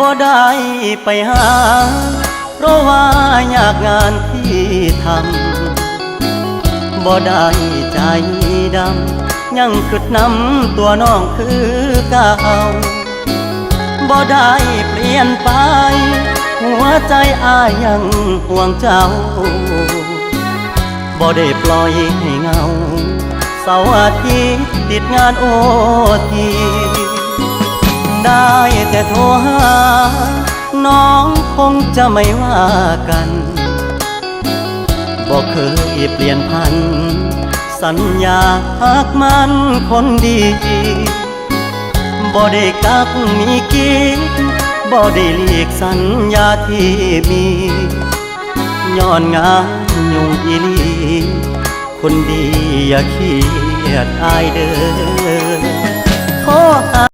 ບໍ່ໄດ້ໄປຫາ ເພາະວ່າຍາກງານທີ່ທຳ ບໍ່ໄດ້ໃຈດຳ ຍັງຄິດນຳຕົວນ້ອງຄືເກົ່າ ບໍ່ໄດ້ປ່ຽນໄປ ຫົວໃຈອ້າຍຍັງຫ່ວງເຈົ້າ ບໍ່ໄດ້ປ່ອຍໃຫ້ເຫງົາ ເສົາອາທິດຕິດງານໂອທີ ໄດ້ແຕ່ໂທຫາ ນ້ອງຄົງຈະໄມ່ວ່າກັນ ບໍ່ເຄີຍປ່ຽນຜັນ ສັນຍາຮັກໝັ້ນຄົນດີ ບໍ່ໄດ້ກັກມີກີດ ບໍ່ໄດ້ຫຼີກສັນຍາທີ່ມີ ຍ້ອນງານຫຍຸ້ງອີ່ຫຼີ ຄົນດີຢ່າຄຽດອ້າຍເດີ້ ໂທຫາ